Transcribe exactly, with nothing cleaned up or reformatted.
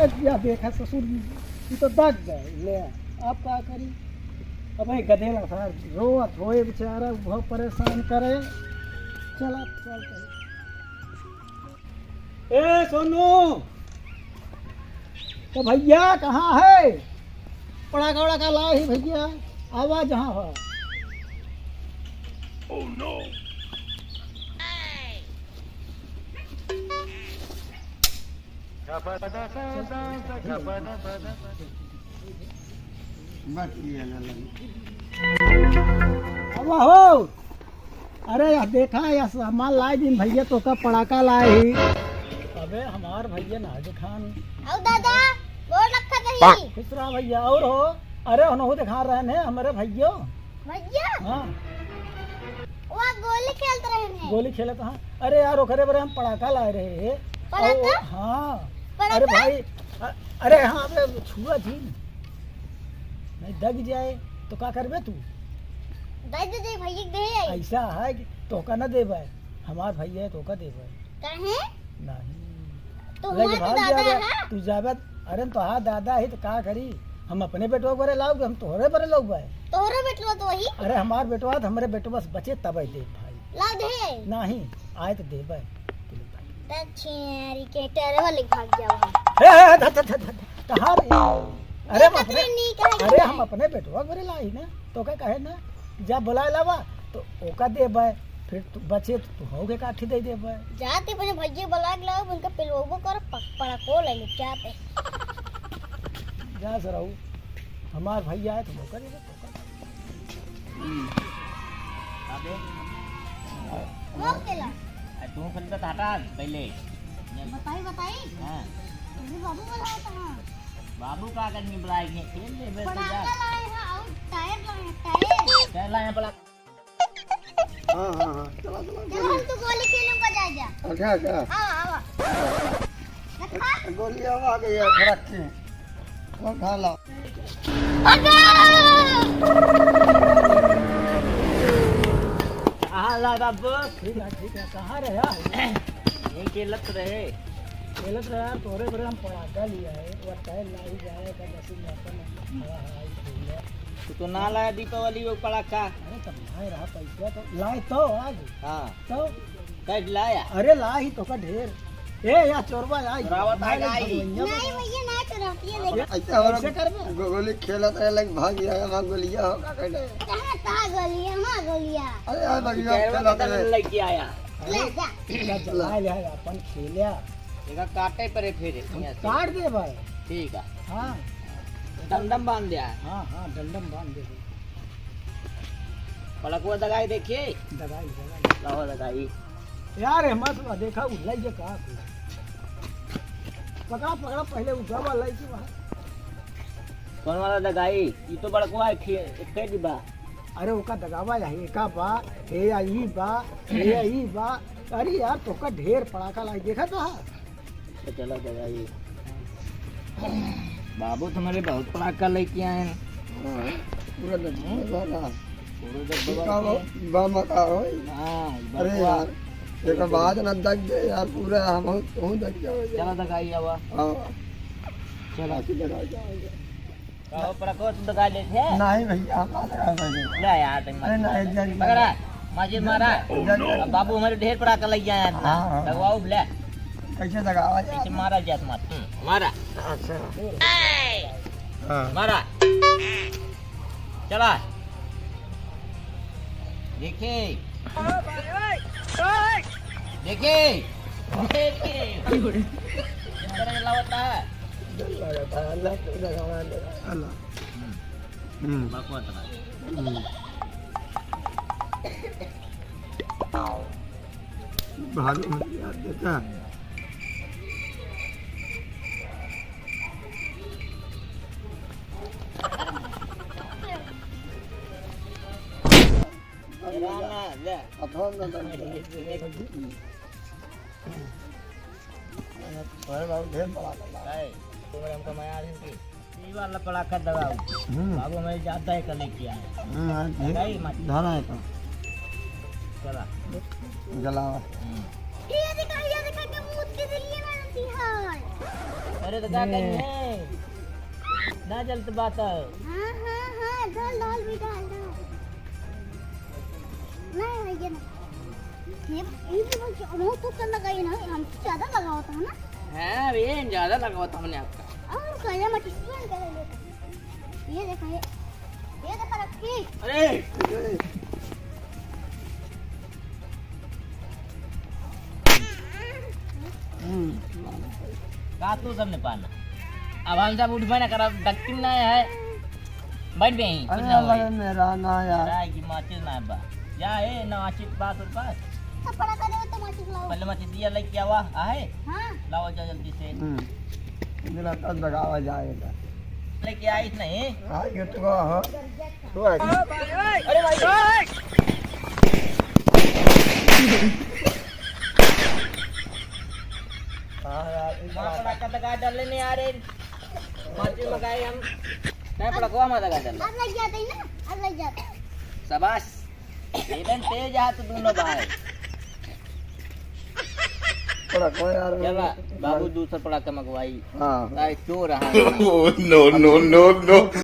या देखा ससुर, ई तो दग गए। ले, अब का करी? अब ये गधेला सार रोवत होए बेचारा, बहुत परेशान करे। चला, चल, चल। ए सोनू, तो भैया कहाँ है? पड़ाका वड़ाका लाए ही भैया, आवाज यहाँ हो। बस ये ना लगी। अब हो। अरे, यह देखा, यह सामान लाए दिन भैया, तोका पड़ाका लाए ही। अबे, हमार भैया ना दिखान। आओ दादा, गोड़ लग खा कहीं। खुश रहा भैया, और हो? अरे, उन्हों दिखा रहे हैं हमारे भैया। भैया? हाँ। वहाँ गोली खेलत रहे हैं। गोली खेलत, हाँ। अरे यार, ओकरे बरे हम पड़ाका लाए रहे हैं। पड़ाका? और, हाँ। पड़ाका? अरे भाई, अ-, अरे हाँ, अबे छुआ जी। नहीं दग जाए, तो का करबे तू? दे दे, दे भैया, दे। ऐसा है कि तोका न देबे, हमार भैया है, तोका देबे। काहे? नहीं। तो ले हमार के तो भाग दादा जाबे, है। तू जाबे, अरे तो हाँ दादा है तो का करी? हम अपने बेटवा बरे लाउबे, हम तोहरे बरे लाउबे। तोहरे बेटवा तो वही। अरे हमार बेटवा तो हमरे बेटवा से बचे तबे दे भाई। ला दे। नहीं, आए तो देबे। दक्षिण के टेरवा ले भाग जाओ हम। ए, ए, ए, ध, ध, ध, ध, कहाँ रे? अरे ये बाप रे। कतरे नी कहे अरे नी हम है। अपने बेटवा बरे लाई ना, तो का कहे ना, जा बुलाए लावा, तो ओका देबे, फिर तू बचे तो तू होगे काठी दे देबे। जाते अपने भैया बुला के लाओ, उनका पिलवबो कर, पक-, पड़ाको ले ले, जाते। जा सराऊ, हमार भैया है, तुम ओका देबे, तो का। हम्म। अबे। वो केला। आ, तू खेलता था हटा पहले। बताई, बताई। हाँ। अभी बाबू बोला था, हाँ। बाबू का करनी बुलाए के खेल ले बे तू जा। पड़ाका लाए हैं और टायर लाए हैं, टायर। टायर लाए हैं पड़ा। हाँ, हाँ, हाँ। चला, चला, चला, गोली। हम तो गोली खेलूंगा, जा, जा। अच्छा, अच्छा। आवा, आवा। देखा? गोली अब आ गई है, फड़क से। कौन खा ला? कहाँ ला बाबू? ठीक है, ठीक है। कहाँ रहे आप? यहीं खेलत रहे। खेलत रहे यार, तोरे बरे हम पड़ाका लिया है, वो टायर लाई जाए, का दस दिन अपन हवा हवाई खेल ले। तू तो ना लाया दीपावली वो पड़ाका। अरे तब लाए रहा पैसा तो, लाए तो आज। हाँ। तो? कैसे लाया? अरे ला ही तो का ढेर। ए, या चोरवा आई। चोरावत है आई। भगवैया नहीं बता। भैया, ना चोरावत, ये देखो। ऐसे हमरा कैसे करबे? गो-, गोली खेलत रहे, लग भाग गया, भाग गोलिया हो, का कहले? कहाँ था गोलिया? हमार गोलिया। अरे यार, भाग गया, खेलत रहे। लेके आया। ले जा। जा, जा, ला। ले, ले, अपन खेल्या। एका काटे परे फिर, हम यहाँ से। काट दे भाई। ठीक है। हाँ। डंडम बांध दिया है। हाँ, हाँ, डंडम बांध दे। पलकुआ दगाई देखिए। दगाई, दगाई। लाओ दगाई। यार, हिम्मत बा, देखा, उ लई जे का। पकड़ा, पकड़ा, पहले उ दबा लई के बाहर। कौन वाला दगाई? ई तो बड़कुआ है, खे-, एक ही बा। अरे, ओका दगावा है, एका बा, ए या ई बा, ए या ई बा। अरे यार, तोका ढेर पड़ाका लाई, देखा तो है। तो चला दगाई। बाबू तुम्हारे बहुत पड़ाका लेके आए हैं। हाँ, पूरा डब्बा भरा। पूरा डब्बा भरा। का हो? बम का हो? हाँ, अरे बड़कुआ। यार, एक बात ना दग दे यार, पूरा हम, तू दग जाओ यार। चला दगाई आवा। हाँ। चला। ऐसे दगा जाओ यार। कहो, पड़को तुम तो गा लेते हैं? नहीं भैया, हम ना लगा पाएंगे। ले यार, तुम मत अरे नहीं, मारो। जल्दी। पकड़ा, मस्जिद मारा। जल्दी। अब बाबू हमारे ढेर पड़ाका लग गया है। हाँ, हाँ। लगवाओ, ले। कैसे लगावा जाए? कैसे मारा जाए, मत। हम्म, मारा। अच्छा। हाँ। मारा। चला। देखे। देखे। देखे। इस तरह से लावता है। अल्लाह। हम्म। हम्म। बकवास ना। हम्म। भारी मत यार, देखा। ले। अथवा में दर्द है। अरे बाबू, ढेर बड़ा लगा। है, तो हमका मया आ रही थी। ई वाला पड़ाका दबाओ। हम्म। बाबू, हमें जाता है कल लेके आए। हम्म, हाँ, ठीक। नहीं, मत। धरा है तो। चला। जलावा। हम्म। ये देखा, ये देखा, क्या मूत के दिल ये ना। अरे तो का करी है? ना जलत बात। हाँ, हाँ, हाँ, डाल, डाल भी डाल, डाल। नहीं, नहीं, ये नहीं। ये, ये भी बहुत, बहुत तो चल लगाई ना, हम ज्यादा लगावत है ना? हाँ, अबे ज्यादा लगावत हमने आपका। और का, ये मत इसमें कर लेता। ये देखो, ये, ये देखो रखी। अरे! का तू सब ने पाना? अब हम सब उठबे ना करब, डक्किन ना है। बैठ बे यहीं, कुछ अरे ना होई। भाई, मेरा ना यार। राय की माचिस ना बा। जा, ए, ना माचिस बा तोर पास। तो पड़ा करे तो माचिस लाओ। पहले माचिस दिया लेके आवा, आहे? हाँ। लाओ जा जल्दी से। हम्म। मेरा तब लगावा जाएगा। लेके आइस नहीं? हाँ, ये तो हो। तू आ गई। अरे भाई। हाँ यार, इस बात पटाखा लगा डाले नहीं आ रहे। माचिस मंगाए हम। नहीं, पटाखा हमारा लगा डाले। अब लग जाते हैं ना, अब लग जाते हैं। शाबाश। एकदम तेज हाथ दोनों भाई। पटाखा यार, क्या बा? बाबू दूसर पटाखा मंगवाई। हाँ। भाई चोर है। Oh, no, no, no, no।